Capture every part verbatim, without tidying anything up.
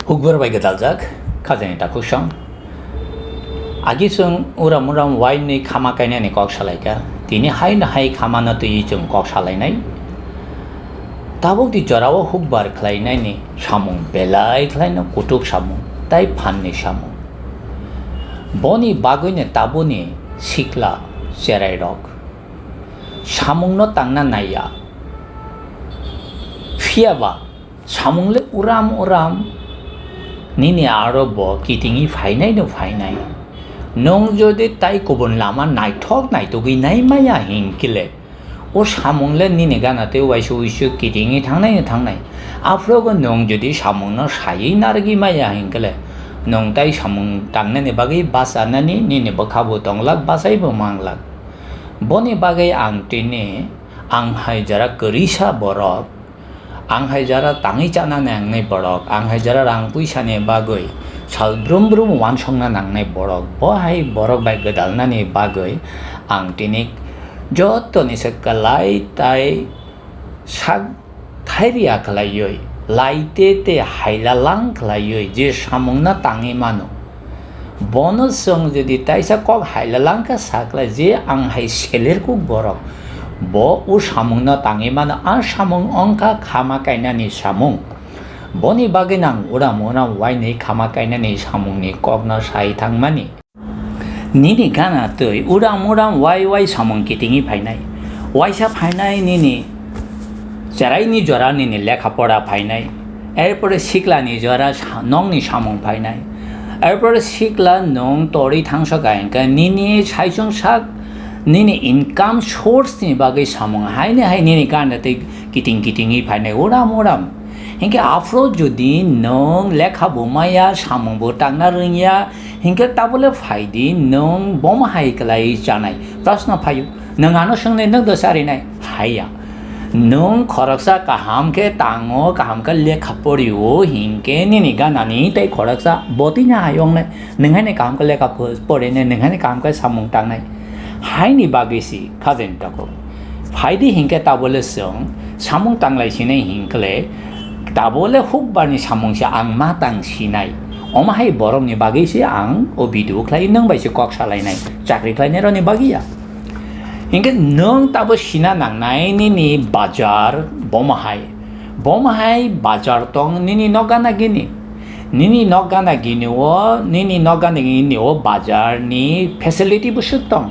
Hukbar bai gwdaljak, khajani takhuk song. Agi chwng uram uram wainwi khama kainani kok salaikha. Tini haino hai khamano twiwi chwng kok salainai. Tabukni jorao hukbar khlainaini samung belai khlaino kutuk samung, tai phanni samung. Boni bagwino tabukni sikla cherairok samungno tangna naiya. Phiyaba samung le uram uram nini aro bo kitingwi phainai no phainai. Nwng jodi tai kubun lama naithok naitugwi naimaya hinkhe le, o samung le nini gana tei uaisa uisu kitingwi thangnai no thangnai. Aphuru bo nwng jodi samung no saiwi narwgwi maya hinkhe le, nwng tai samung tangnani bagwi bachanani nini bwkha bo tonglak, bachai bo manglak. Boni bagwi ang tini, ang hai jora kwrwisa borok, ang hai jora tangwi chana nangnai borok, ang hai jora rang puisa ni bagwi sal brum brum uansukna nangnai borok, bo hai borok bai gwdalnani bagwi ang tini joto ni se kwlai tai sak thairia khlaiwi, laite tei hailalang khlaiwi je samungno tangwi mano. Bono chwng jodi taisa kok hailalang kha sakla je ang hai seler kuk borok, bo o samungno tangwi mano, a samung wngkha khama kainani samung. Boni bagwi nang uram uram wainwi khama kainani samungni kokno sai thangmani. Nini gana twi uram uram wai wai samung kitingwi phainai. Waisa phainai nini cheraini jora nini lekha pora phainai. Erpore siklani jora sa-, nongni samung phainai. Erpore sikla nong torwi thangsoka hinkhe nini saichung sak nini income source ni bagwi samung haini hai nini gana twi kiting kitingwi phainai uram uram. Hinkhe aphuru jodi nong lekha bo maya, samung bo tangna rwngya, hinkhe tabole phaidi nwng bomo hai kwlai chanai? Proshno phaio, nwng ano swngnai, nwng do charinai? Haiya. Nwng khoroksa kaham khe tango, kaham khe lekha porio, hinkhe nini ganani tei khoroksa botino hai wngnai. Nwng haino kaham khe lekha po-, porinai, nwng haino kaham khe samung tangnai. Haini bagwi si khajani takhuk. Phaidi hinkhe tabole chwng samung tanglai sinai hinkhle, tabole hukbarni samung se ang ma tang sinai. Omo hai borokni bagwi se ang o video khlai, nwng bai se kok salainai, chakri khlainairokni bagwi ya. Hinkhe nwng tabo sina nangnai nini bajar bomo hai. Bomo hai bajar tong nini nok gana gini. Nini nok gana gini o, nini nok gana gini o bajar ni facility bwswk tong.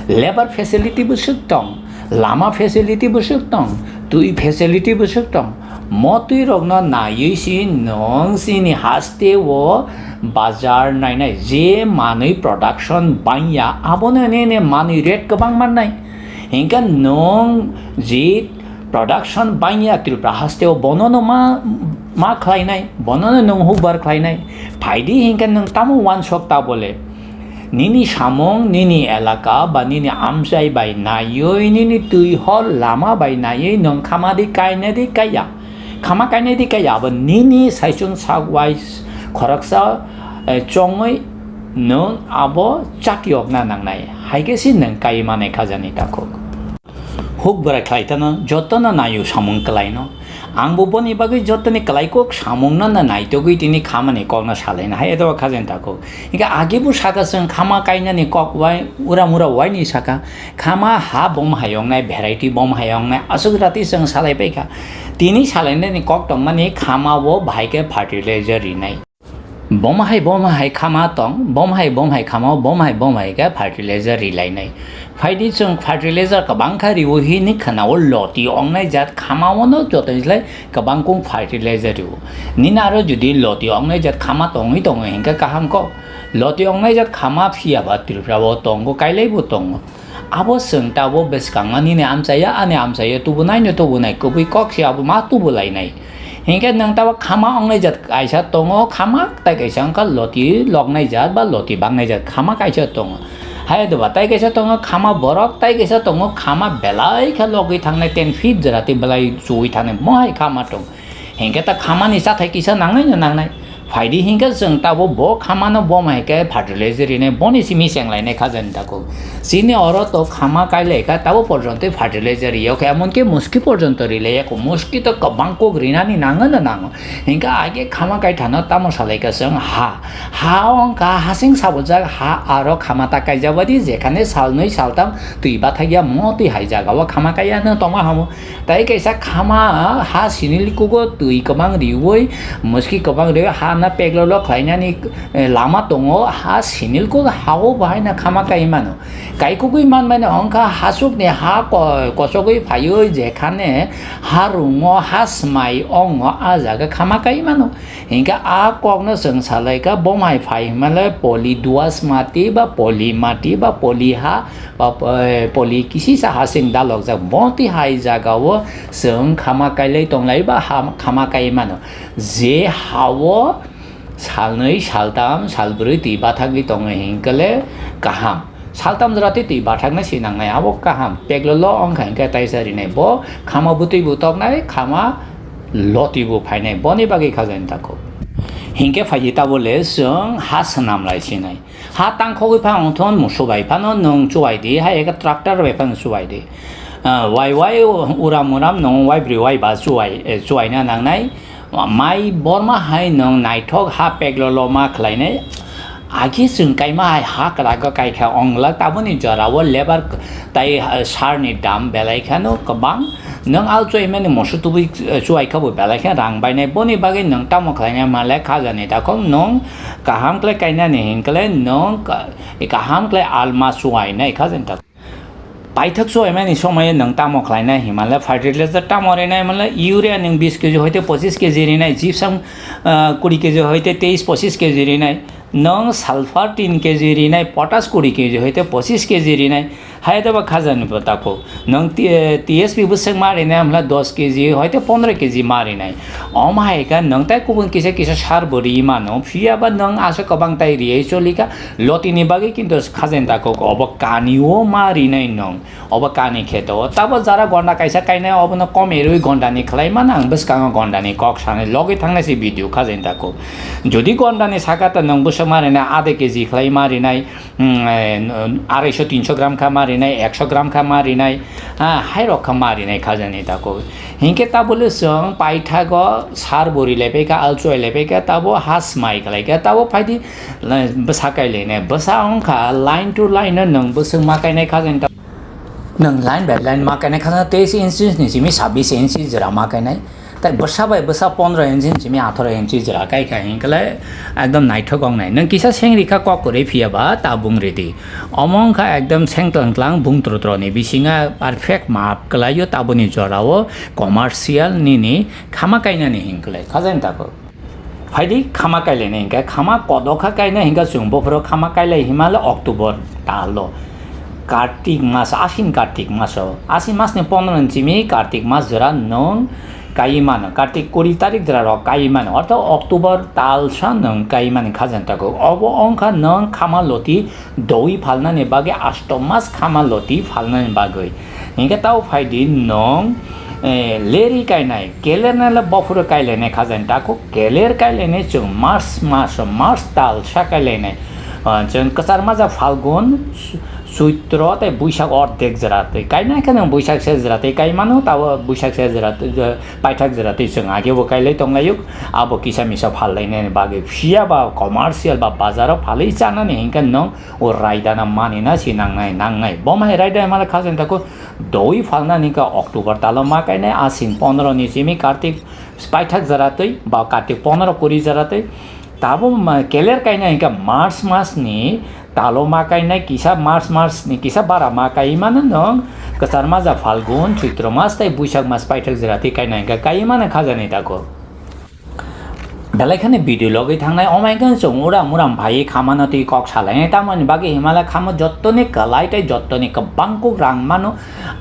Labour facility bwswk tong, lama facility bwswk tong, twi facility bwswk tong. Mo twi rokno naiwi si nwng chini haste o bajar nainai, je manwi production bangya, abono nini manwi rate kwbang mannai. Hinkhe nwng je production bangya Tripura haste o bonono ma, ma khlainai, bonono nwng hukbar khlainai. Phaidi hinkhe nwng tamo uansuk tabole. Nini samung, nini elaka ba nini amchai bai naiwi, nini twi hor lama bai naiwi nwng khama di kaina di kaiya. Khama kaina di kaiya, abo nini saichung sak wai khoroksa, eh, chongwi nwng abo chak yokna nangnai. Hai khe se nwng kai manai khajani takhuk. Huk bwrai khlai tano jotono naio samung kwlaino. Angbo boni bagwi jotoni kwlai kok samungno no naitogwi tini khamani kokno salaina hai edo khajani takhuk. Hinkhe agibo saka chwng khama kainani kok wai ura mura waini saka khama ha bom hai wngnai, variety bom hai wngnai, aswk rati chwng salai paikha. Tini salainani kok tongmani khama o bahai khe fertilizer rinai. Bom hai bom hai khama tong, bom hai bom hai khama, bom hai bom hai khe fertilizer rilainai. Phaidi chwng fertilizer kwbang kha riwi hini khwnao loti ongnai jat khama ono jotoni slai kwbang kung fertilizer riwo. Nini aro jodi loti ongnai jat khama tongwi tongo hinkhe kaham kok. Loti ongnai jat khama phiya ba Tripura o tongo, kailai bo tongo. Abo chwng tabo bwskangma nini amchaya, ani amchaya tubunaino tubunai, kubui kok se abo ma tubulainai. Hinkhe nwng tabo khama ongnai jat kaisa tongo, khama tai kaisa wngkha loti loknai jat ba loti baknai jat khama kaisa tongo. Hai doba tai kaisa tongo khama borok, tai kaisa tongo khama belai khe logwi thangnai ten feet jora tei belai chuwi thangnai mohai khama tong. Hinkhe ta khamani chathai kisa nangnaino nangnai. Phaidi hinkhe chwng tabuk bo khamano boma hai khe fertilizer rinai, boni simi chenglainai kha jani takhuk. Chini oro to khama kailai kha, tabuk porjonto fertilizer riyok khe, emonki muski porjonto rilaiya kho, muski to kwbang kuk rinani nango no nango. Hinkhe age khama kaithano tamo salai kha chwng ha, ha wngkha hasing sabuljak ha, aro khama ta kaijak baidi jekhane salnwi saltam twi bathakya mo twi hai jagao khama kaiyano tongma hamo. Tai kaisa khama ha sinil kugo twi kwbang riwi, muski kwbang riwi, ha na peglolo khlainani, eh, lama tongo, ha sinil kugo hao bahaina khama kai mano. Kaikugwi manmani wngkha hasukni ha ko-, kosogwi phaiwi jekhane ha rungo, ha smai ongo, a jaga khama kai mano. Hinkhe a kokno chwng salaikha, bomhai phai hwnmale poly duas mati ba poly mati ba poly ha ba, eh, poly kisisa hasing dalokjak. Bo twi hai jagao chwng khama kailai tonglai ba ha-, khama kai mano. Je hao salnwi, saltam, salbrwi twi bathakgwi tongo hinkhe le kaham. Saltam jora twi twi bathakna si nangnai, abo kaham. Peglolo wngkha hinkhe taisa rinai. Bo khama bwtwi bo toknai, khama lotwi bo phainai. Boni bagwi kha jani takhuk. Hinkhe phaidi tabole chwng ha swnam lai sinai. Ha tangkhogwi pha wngthon musu bai phano nwng chubai di, hai eka tractor bai phano chubai di. Ah, wai wai uram uram nwng wai bri wai ba chubai, eh, chubaina nangnai. Mai borma hai nwng naithok ha peglolo ma khlainai. Agi chwng kaima hai ha kwrago kaikha ongla taboni jorao lebar tai, ah, sarni dam belai khano kwbang. Nwng al chubaimani musu tubui, eh, chubai kha bo belai khe rang bainai. Boni bagwi nwng tamo khlainai male kha jani takhuk nwng kaham khlai kainani hinkhe le nwng ka-, kaham khlai alma chubainai kha jani takhuk. Paithak chubaimani somoyo nwng tamo khlainai himanle fertilizer tamo rinai manle urea nwng bis kg hoite pochis kg rinai, gypsum, ah, kuri kg hoite teis pochis kg rinai, nwng sulfur tin kg rinai, potash kuri kg hoite pochis kg rinai, hai daba kha jani bo takhuk. Nwng T-, eh, T S P bwswk ma rinai hamla dos kg hoite pondro kg ma rinai. Omo hai kha nwng tai kubun kisa kisa sar bo ri mano, phiya ba nwng aswk kwbang tai riwi choli kha, lotini bagwi kintu kha jani takhuk obo kani o ma rinai nwng. Obo kani kheto. Tabo jara gonda kaisa kainai obono kom erwi gondani khlai mano, ang bwskango gondani kok sanai logwi thangnai se video kha jani takhuk. Jodi gondani saka ta nwng bwswk ma rinai adha kg khlai ma rinai, hmm, eh, araiso tinso gram kha ma rinai, ekso gram kha ma rinai, ha, hairok kha ma rinai kha jani takhuk. Hinkhe tabole chwng paithago sar bo rilai pai kha, al chubai lai pai kha, tabo ha smai khlai kha, tabo phaidi bwsa kai lainai. Bwsa wngkha line to line no nwng bwswk ma kainai kha jani ta-, nwng line by line ma kainai kha jani teis inches ni simi sabis inches jora ma kainai. Tai bwsa bai bwsa pondro inch ni simi atharo inch jora kai kha hinkhe le ekdom naithok wngnai. Nwng kisa seng rikha kok kwrwi phiya ba ta bung ridi. Omo wngkha ekdom seng tlang tlang bung tro tro ni bisinga perfect map kwlaio taboni jorao commercial nini khama kainani hinkhe le kha jani takhuk. Phaidi khama kailainai hinkhe khama kodokha kainai hinkhe chwng bophoro khama kailai himale October talo. Kartik mas, Asin Kartik maso. Asin masni pondro ni simi Kartik mas jora nwng kaiwi mano. Kartik kuri tarik jora rok kaiwi mano. Ortho October talsa nwng kaiwi mani kha jani takhuk. Obo wngkha nwng khama loti doi phalnani bagwi asto mas khama loti phalnani bagwi. Hinkhe tao phaidi nwng, eh, leri kainai, keler nai le bophoro kailainai kha jani takhuk, keler kailainai chwng March maso, March talsa kailainai. Ah, chwng kwchar maja Phalgun, Su-, Suitro tei Buisak ordek jora twi kainai khe nwng Buisak se jora twi kai mano, tabo Buisak se jora twi, eh, paithak jora twi chwng age bo kailai tonglaio, abo kisa misa phal lainani bagwi phiya ba commercial ba bazaro phalwi chanani hinkhe nwng o raidana manina si nangnai, nangnai. Bo mai raida mala kha jani takhuk doi phalnani ka October talo ma kainai, Asin pondro ni simi Kartik paithak jora twi ba Kartik pondro kuri jora twi. Tabo ma keler kainai hinkhe March mas ni talo ma kainai kisa March mas ni kisa bara ma kai mano nwng kwchar maja Phalgun, Choitro mas tei Buisak mas paithak jora twi kainai hinkhe kai mano kha jani takhuk. Belai khani video logwi thangnai, omai khe chwng uram uram phaiwi khamano twi kok salainai, tamoni bagwi himala khamo jottoni kwlai tei jottoni kwbang kuk rang mano.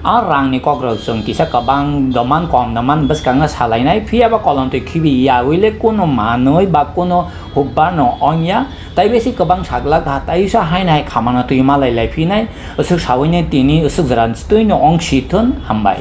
A rangni kokrok chwng kisa kwbang doman kom doman bwskango salainai, phiya ba kolom twi khibi yaui le kuno manwi ba kuno hubba no ongya, tai besi kwbang saglak ha, tai sa haino hai khamano twi malai lai phinai, usuk sawini tini usuk jora twi no ong si thun, hambai.